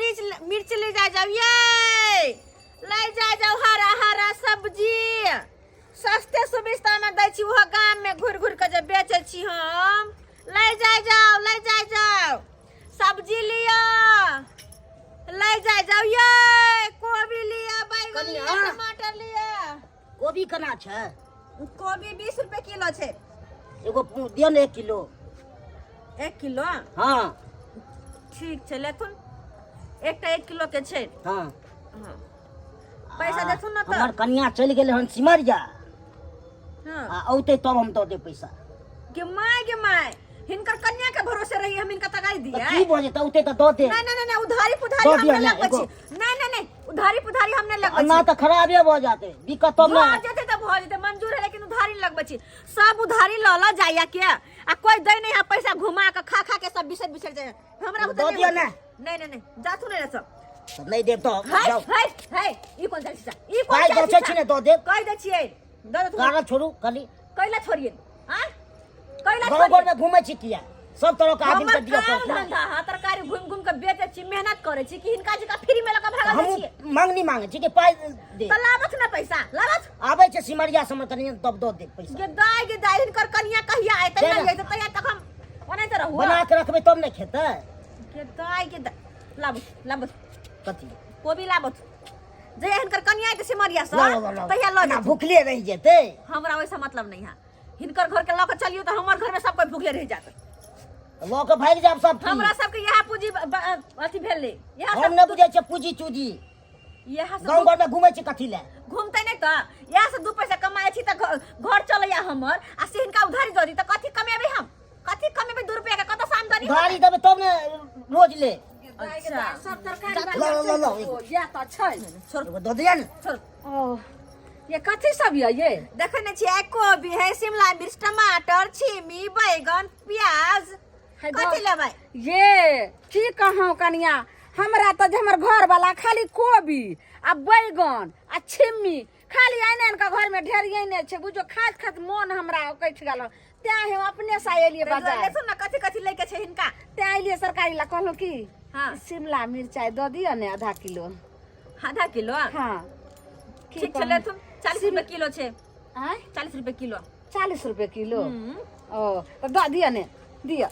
मिर्च मिर्च ले जा जाओ ये ले जा जाओ हरा हरा सब्जी सस्ते सुविस्ता में दै छी ओहो गाम में घुर घुर के जे बेचै छी हम ले जा जाओ ले जा जाओ सब्जी लिअ ले जा जाओ ये कोबी लिअ बैगन लिअ कनिया। टमाटर लिअ कोबी केना छै कोबी 20 रुपए किलो छै। एगो दिअ ने 1 किलो। 1 किलो? हाँ। ठीक छै, लेथुन। एकटा 1 किलो के छै। हाँ। हाँ। पैसा देथुन ने तऽ। हमर कनिया चलि गेलै हन सिमरिया। हाँ। आ औतै तब हम दऽ देब पैसा। गे my, गे my, हिनकर कन्या के भरोसे रही हम हिनका तगाई तऽ दिए? की भऽ जेतै? औतै तऽ दऽ देब। नहीं नहीं नहीं, उधारी पुधारी दऽ हम दिअ नहीं ने, लगबै एगो। छी। नहीं नहीं नहीं, उधारी पुधारी हम नहीं लगबै एना छी। तऽ खराबे भऽ जेतै, बिकत तब भऽ ने। जेतै तऽ भऽ जेतै, मंजूर है, लेकिन उधारी नहीं लगबै छी। सब उधारी लऽ लऽ जाइया के आ कोई दै नहीं है पैसा। घुमा के खा खा के सब बिसर बिसर जाए हमरा बुते। दऽ नहीं दिअ होतै। ने। नहीं नहीं नहीं, जाथु नहीं सब। तऽ नहि देब तऽ है जाउ। है है, ई कोन चाल छै? ई कोन पाइ चाल बचै छी ने, दऽ देब। कहि दै छियै, दऽ देथुन। कागज छोड़ू खाली। कैला छोड़िए? आँ, कैला गाँव छोड़िए? घरमे घूमै छी किया? सब तरह के आदमी हमर के दिअ काम पड़त ने। धंधा हा, तरकारी घुम घुम के बेचै छी, मेहनत करै छी कि हिनका जकाँ फ्री में लऽ कऽ भागल जाइ हमहूँ छियै? मांगनी मांगे छी कि पाइ दे। तऽ लाबथ ने पैसा, लाबथ। आबै छै सिमरिया समय कनि, तब दऽ देब पैसा। गे दाय, गे दाय, हिनकर कनिया कहिया एतै? दे नहि ने। एतै तहिया तक हम ओनाहिते रहू? बना के रखबै तब ने खेतै। गे दाय, गे दाय, लाबथ, लाबथ। कथी? कोबी लाबथ। जहिया हिनकर कनिया एतै सिमरिया से लाउ, लाउ, लाउ। तहिया लऽ एना जेतै। भुखले रहि जेतै। हमरा ओहिसँ मतलब नहि है। हिनकर घर के लऽ कऽ चलियौ तऽ हमर घर में सब कोई भूखले रहि जात। लऽ के भागि जायब सब। हमरा सबके इएह पूंजी अथी भेलै इएह हम सब। नहि बुझै छियै पूंजी चूजी। इएह सब। गाँव घरमे घूमै छी कथी लए? घूमते नहि तऽ इएह से 2 पैसा कमाइ छी तऽ घर चलैया हमर। आ से हिनका उधारी दऽ दी तऽ कथी कमेबै हम? कथी कमेबै? 2 रुपया के कतऽ से आमदनी होतै? उधारी देबै तब ने रोज ले। अच्छा। सब तरकारी। ल ल ल ल। या तऽ छै। छोड़। एगो दऽ दिअ ने। छोड़। ओ ये कथी सब यऽ ये? देखै नहि छियै? कोबी है, शिमला मिर्च, टमाटर, छिमी, बैगन, प्याज। है। कथी लेबै? ये की कहूँ कनिया, हमरा तऽ जे हमर घर वाला खाली कोबी आ बैगन आ छिम्मी खाली आनि आनि कऽ घरमे ढेरियने छै। बुझो खाइत खाइत मोन हमरा कटि गेल, तें हम अपने से एलियै ताहि दुआरे बाजार। लेथुन ने, कथी कथी लैके छै हिनका? तें एलियै सरकारी ला। कहलहुँ की, हाँ। शिमला मिरचाइ दऽ दिअ ने आधा किलो। आधा किलो? हाँ, की ठीक छै। कहूँ? लेथुन, 40 रुपए किलो छै। आँय? 40 रुपए किलो। 40 रुपए किलो? ओ तऽ दऽ दिअ ने, दिअ।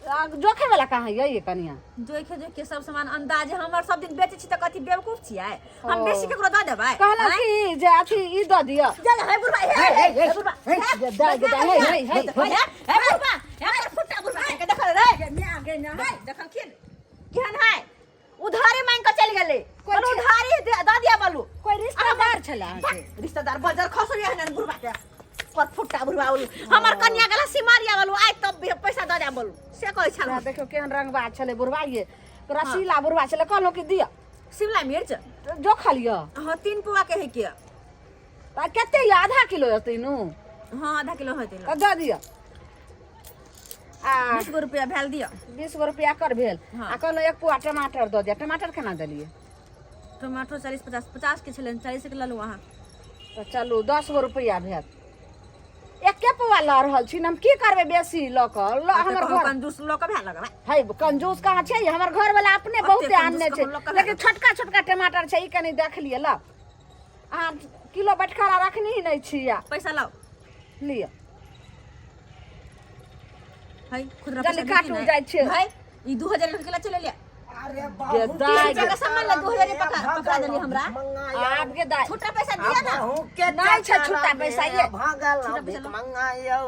आ, जोखे वाला कहाँ यऽ ये कनिया? जोखे जोखे के सब सामान अंदाज। हमर सब दिन बेचै छी तऽ कथी बेवकूफ छियै हम? ओ। बेसी केकरो दऽ देबै? कहलहुँ आँय? की जे अथी ई दऽ दिअ। जा जा, हे बुढ़बा, हे हे हे, हे बुढ़बा, हे। हे, दाइ, दाइ, हे, हे, हे। हे हे बुढ़बा, हे फुट्टा बुढ़बा के देखल रे। देखलखिन केहन है? उधारी मांग के चलि गेलै। कोइ बोलू, उधारी दऽ दिया बोलू। कोइ रिश्तेदार छलै अहाँके? रिश्तेदार बजर खसुरी है ने बुढ़बा के, पर फुट्टा बुढ़बा बोलू। हमर कन्या गेला सिमरिया बोलू, आइ तब भी पैसा दऽ दिया बोलू, से कहै छल। हमरा देखियौ केहन रंगबा छलै बुढ़बा ये, रसीला बुढ़बा छलै। कहलहुँ कि दिअ। शिमला मिर्च। जोखल यऽ? हाँ, 3 पुआ के है के। तऽ कते यऽ? आधा किलो हेतै नु? हाँ, आधा किलो होतै। तऽ दऽ दिअ आ 20 गो रुपया भेल, दिअ। 20 गो रुपया कर भेल। हाँ। आ कहलहुँ 1 पुआ टमाटर दऽ दिअ। टमाटर केना देलियै? टमाटर 40, 50, 50 के छलै, 40 के लेलहुँ अहाँ। तऽ चलू, 10 गो रुपया भेल। एके पुआ लऽ रहल छी ने हम, की करबै बेसी लऽ कऽ? लऽ हमर घर कंजूस लऽ कऽ भए लगबै। है, कंजूस कहाँ छै? हमर घर वाला अपने ओते बहुते कंजूस आनने छै। कहाँ लऽ कऽ लेकिन छोटका छोटका टमाटर छै, ई कनि देख लिअ। लऽ अहाँ किलो बटखारा रखनी ही नहि छी आ। पैसा लाउ। लिअ। है, खुदरा जल्दी पैसा काटू, जाइ छियै। है, ई 2000 के चले लिया। अरे गे दाइ। तीन जगह सामान ला 2000 पकड़ा पकड़ा देली हमरा। आब गे दाइ। छुट्टा पैसा दिया ना। नहि छै छुट्टा पैसा ये। भागल छुट्टा पैसा लाउ। मंगायौ।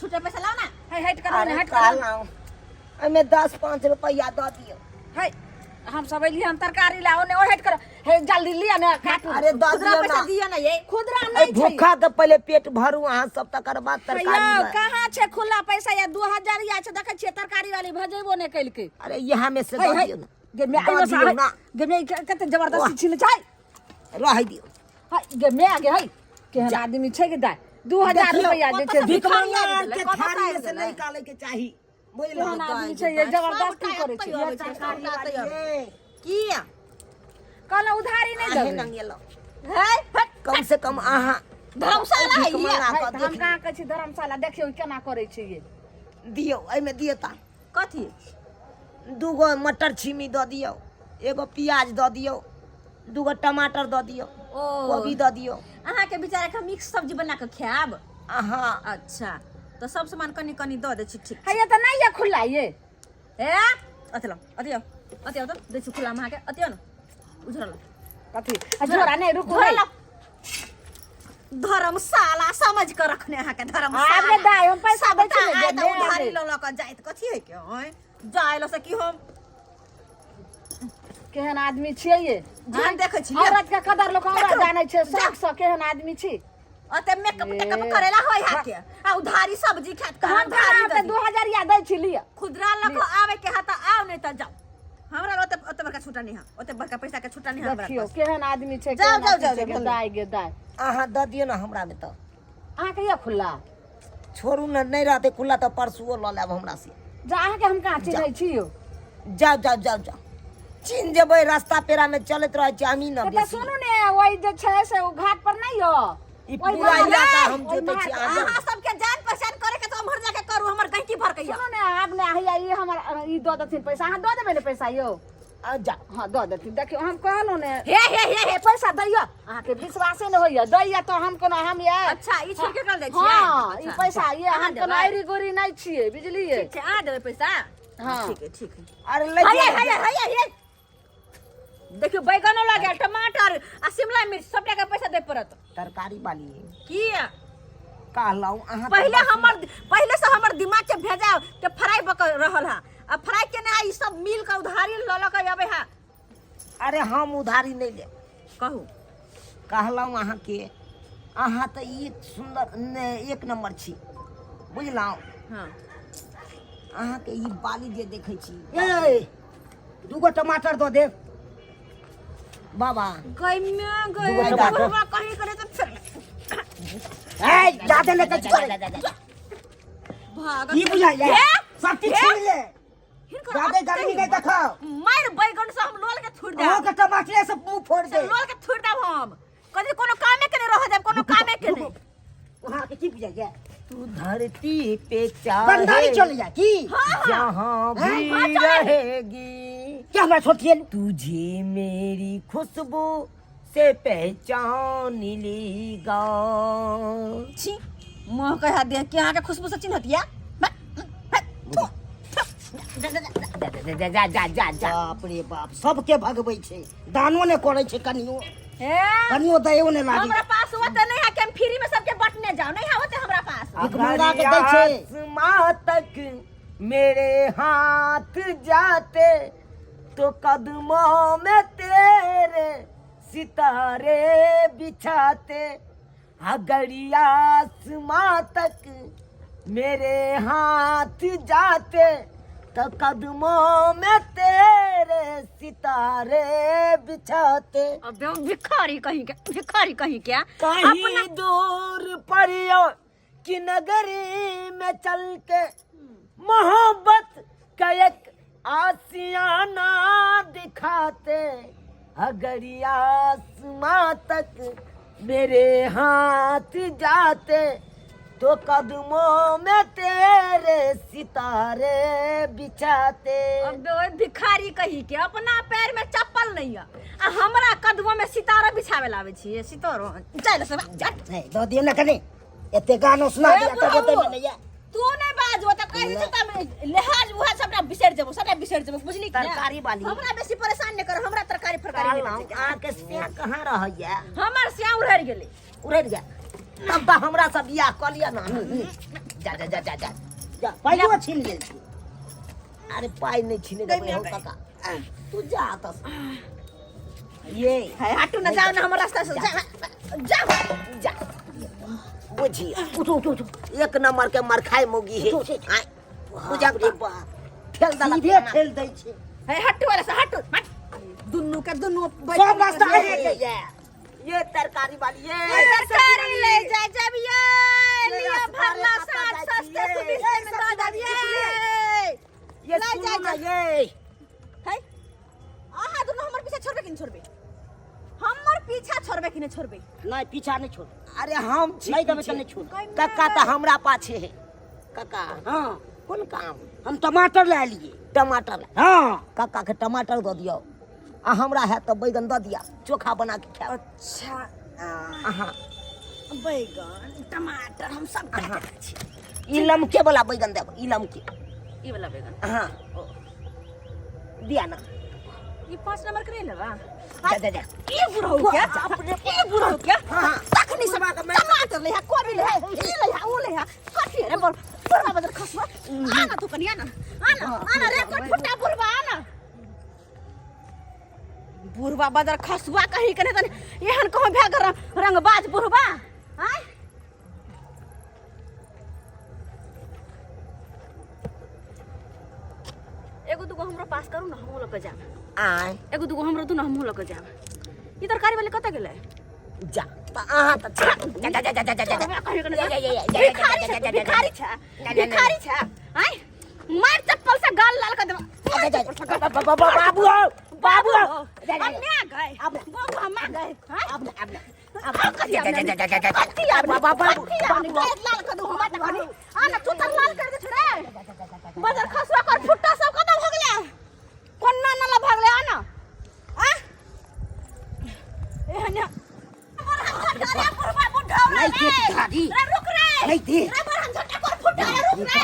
छुट्टा पैसा लाओ ना। है, हटि करू ने। अरे हटि करू। कहलहुँ एहिमे 10 5 रुपैआ दऽ दियौ। है, हम सब एलियै हम तरकारी ला ओने। ओ हटि करू हे, जल्दी लिअ ने, काटू। अरे दऽ खुदरा दियौ पैसा ना। दिया ना ये। खुदरा अरे नहि छै। भूखा के पहिले पेट भरू अहाँ सब, तकर बाद तरकारी यौ लए। कहाँ छै खुला पैसा? या 2000 या छै। देखै छियै तरकारी वाली भजेबो नहि केलकै। अरे इएह में से है दऽ है दियौ ने। गे मैं दऽ आइयो दियौ ना। गे मैं कते जबरदस्ती छिन छै। रहै दियौ। है गे मैं गे, है केहन आदमी छै गे दाइ, 2000 देखियौ, रुपया जे छै। कतऽ भीख भिखारी मंगा आबि गेलै, के कतऽ थारी में आबि से गेलै? नहि निकालै के चाही, बुझलहुँ? केहन आदमी छै ये, जबरदस्ती करै छै। अबै छै, सबटा एतै अबै। किया? कहलहुँ उधारी नहि अहें देबै। नंगेलहुँ। है, हट। कम से कम अहाँ धर्मशाला है भीख ये। मंगा है, कऽ तऽ हम देख कहाँ कहै छी धर्मशाला? देखियौ ई केना करै छै ये। दियौ, एहिमे दियौ ता। कथी? दूगो मटर छिमी दऽ दियौ, एगो प्याज दऽ दियौ, दूगो टमाटर दऽ दियौ, ओ कोबी दऽ दियौ। अहाँके बेचारा के मिक्स सब्जी बना कऽ खायब? अहाँ। अच्छा, तऽ सब सामान कनि कनि दऽ दै छी, ठीक? हैया तऽ नहि ये खुला ये। ए अथी लाउ, अथी आउ, अथी आउ, तऽ दै छी खुला अहाँके। अथी आउ ने, उझरल। कथी आ झोरा नहि, रुकू। झोरा नहि। लाउ। धर्मशाला समझ के रखने अहाँके धर्मशाला। आबे दाइ, हम पैसा दै छी ने, सबटा आइ तऽ जे उधारी ले। लऽ लऽ कऽ जाइत कथी है के आँय जाय लऽ से की हम केहन आदमी छियै ये? जेहन देखै छी। औरत के कदर लोक औरत देखू। जानै छै शौक सँ। केहन आदमी छी? ओते मेकअप टेकअप करेला होय है के आ उधारी सब्जी खात तऽ हम उधारी तऽ दऽ दी। 2000 या दै छी, लिअ। खुदरा लऽ कऽ आबै के है तऽ आउ, नहि तऽ जाउ। हमरा ओते ओते बड़का छूटा नहीं है, ओते बड़का पैसा के छूटा नहीं है हमरा देखियौ पास। केहन आदमी छै। जाउ, केहन जाउ, आदमी जाउ, छै, गे जाउ। दाइ गे दाइ। अहाँ दऽ दियौ ने हमरामे तऽ। अहाँके यऽ खुला? छोड़ू ने, नहि रहतै खुला तऽ परसुओ लऽ लेब हमरा से। जा, अहाँके हम कहाँ चिन्है छी यौ? जाउ जाउ जाउ जाउ, चिन्ह जेबै, रास्ता पेरा में चलैत रहै छी हमही ने तऽ बेसी। सुनू ने, ओहि जे छै से ओ घाट पर नहि यऽ ई ओहि पूरा महार- इलाका हम ओहि जोतै छी, महार- अहाँ जाउ। अहाँ सबके जान पहचान करे के तऽ उम्हर जाके करू, हमर गहिकी भर के। सुनू ने, आब ने हैया ई हमर ई दऽ देथिन पैसा। अहाँ दऽ देबै ने पैसा यौ? आ जाउ। हँ, दऽ देथिन। देखियौ, हम कहलहुँ ने। हे हे हे हे। पैसा दैया, अहाँके विश्वासे नहि होइया। दैया तऽ हम कोनो हम ये अच्छा, ई छोड़ के कर दै छियै? हँ, ई अच्छा। पैसा ये अहाँ हम कोनो देबै? ऐरी गोरी नहि छियै, बुझलियै? ठीक छै, अहाँ देबै पैसा? हँ। ठीक है, ठीक है। अरे ले हैया जाउ। हैया हैया हे, देखियौ, बैगनो लऽ गेल, टमाटर आ शिमला मिर्च सबटा के पैसा दे पड़त। तरकारी वाली की? कहलहुँ अहाँ तऽ पहिले बस- हमर पहिले से हमर दिमाग के भेजा के फ्राई बक रहल है आ फ्राई केने है। ई सब मिल के उधारी लऽ लऽ के अबै है। अरे हम उधारी नहि लेब। कहू। कहलहुँ अहाँके, अहाँ तऽ एक सुन्दर ने एक नंबर छी, बुझलहुँ? हाँ। अहाँके ई बाली जे देखै छी। ए, दूगो टमाटर दऽ देब। बाबा। गई में गई। दूगो टमाटर। हमरा कहीं करे तो फिर ए, जादे लेके चल। भाग। की बुझाइया? हे? सब किछु हे? छीन ले। हिनकर जादे अत्ते गर्मी नहि हिम्मत। देखाउ। मार बैगन से हम लोल के थुड़ देब। अहाँके टमाटरे से मुंह फोड़ से दे। लोल के थुड़ देब हम। कभी कोनो कामे के नहीं रह देब, कोनो कामे के नहीं। अहाँके की बुझाइया? तू धरती पे बंदारी चाहे चल जा की? जहाँ भी हाँ, चले। रहेगी क्या हमरा छोटिए? तुझे मेरी खुशबू से पहचान लेगा। छी, मुँह के हाथ देख के अहाँके खुशबू से चिन्हतिया। जा जा जा जा जा जा। बाप रे बाप, सबके भगबै छै, दानो ने करै छै कनियो। हे। कनियो दयो ने लागे। हमरा पास ओते नहीं है कि हम फ्री में सबके बटने जाओ। नहीं है ओते हमरा पास। भीख मंगा के दै छै। आसमां तक मेरे हाथ जाते तो कदमों में तेरे सितारे बिछाते। अगर आसमां तक मेरे हाथ जाते तो कदमों में तेरे सितारे बिछाते। अबे ओ भिखारी कहीं के, भिखारी कहीं क्या। कहीं दूर परियों की नगरी में चल के मोहब्बत का एक आसियाना दिखाते। अगर आसमां तक मेरे हाथ जाते तो कदमों में तेरे सितारे बिछाते। अबे ओए भिखारी कहीं के, अपना पैर में चप्पल नहीं है आ हमरा कदमों में सितारा बिछावे लावे छिए। सितारो चल सब जा। ए, दऽ दियौ ने कनि, एते गानो सुना ए, दिया तब बुढ़ऊ। एते नहि। तू नहीं बाजबो त कहि छै त लिहाज उहे सबटा बिसरि जेबो, सबटा बिसरि जेबो, बुझली कि ने? तरकारी वाली। हमरा बेसी परेशान नहीं कर, हमरा तरकारी फरकारी नहीं कहलहुँ बेचैके। अहाँके सिया कहाँ रहैया? हमर सिया उड़ि गेलै। उड़ि गेल तब तऽ हमरा सब बियाह कऽ लिअ ने। जा जा जा जा जा। जा, पाइयो छीन लेल छी। अरे पाइ नहि छीने देबै हौ काका, तू जा तऽ ये। है हटू न, जाओ ना हमर रास्ता से, जा जा। जा बुझी। उठो उठो उठो। एक नंबर के मरखाई मौगी है। आय, बुझा बाप रे बाप, ठेल दलक। सीधे ठेल दै छै। है हटू वाला से हटू, हट। दुन्नू के दुन्नू सब रास्ता ये, अहीं के। ये तरकारी वाली ये तरकारी ले जा जब ये लिया रसमारे भरला कतऽ साथ जाइ सस्ते छियै? सुविस्ते में दऽ देब ये। ये ले सुनू जा ना जा। ये। है अहाँ दुनू हमर पीछा छोड़बे कि नहि छोड़बे? हमर पीछा छोड़बे कि नहि छोड़बे? नहि, पीछा नहि छोड़। अरे हम छी नहि देबै पीछे। तऽ नहि छोड़। कक्का तऽ हमरा पाछे है कक्का। हँ। कोन काम? हम टमाटर लए लिए। टमाटर? हाँ। काका के टमाटर दऽ दियौ आ हमरा है तऽ बैगन दऽ दिया, चोखा बना के खायब। अच्छा। अहाँ बैगन टमाटर हम सब खाइ छी। ई लमके वाला बैगन देब, ई लमके। ई वाला बैगन? हाँ, दिया ना। ई 5 नंबर के नहीं लेबा? जा जा जा। ई बुढ़ऊ के, ई बुढ़ऊ के। हाँ। तखनी से टमाटर ले, कोबी ले, ई ले, ओ ले, कथी रे बोल बुढ़वा बदल खसवा। आना तू कनिया ना, आना आना रे, कोई फुटा बुढ़वा, आना बुढ़वा बदर खसुआ कहीं कने तने एहन कहूं भए गेल रंगबाज बुढ़वा। आय एगो दूगो हमरो पास करू ना, हमहूँ लऽ कऽ जायब। आय? एगो दूगो हमरो दू ना, हमहूँ लऽ कऽ जायब। ई तरकारी वाले कतऽ गेलै? जा तऽ अहाँ तऽ जा जा जा जा जा जा जा। कहीं कने जा, जा, जा, जा, जा, भिखारी जा, छै जा, तू, जा, जा, भिखारी छै, भिखारी छै। आय मार चप्पल से गाल लाल कर देबो। जा, जा, जा। बाबू हो, बाबू हो। जा, जा, जा। अब मैं गए। अब ना। बाबू हम मैं गए। आय? अब ना, अब ना। अब कथी जा, जा, जा, जा, जा, जा। कथी आब बाबू, बाबू, कथी आब बाबू। लाल कर दू हमरा तखनी। आ ना तू तर लाल कर दे रे बजर खसुआ कर फुट्टा सब कतऽ भऽ गेलै? कोना नाला भऽ गेलै? आ ना आ एहन नहीं दे भिखारी। रे रुक रे। नहीं दे। रे बरहन झट्टा कर फुट्टा रे, रुक रे।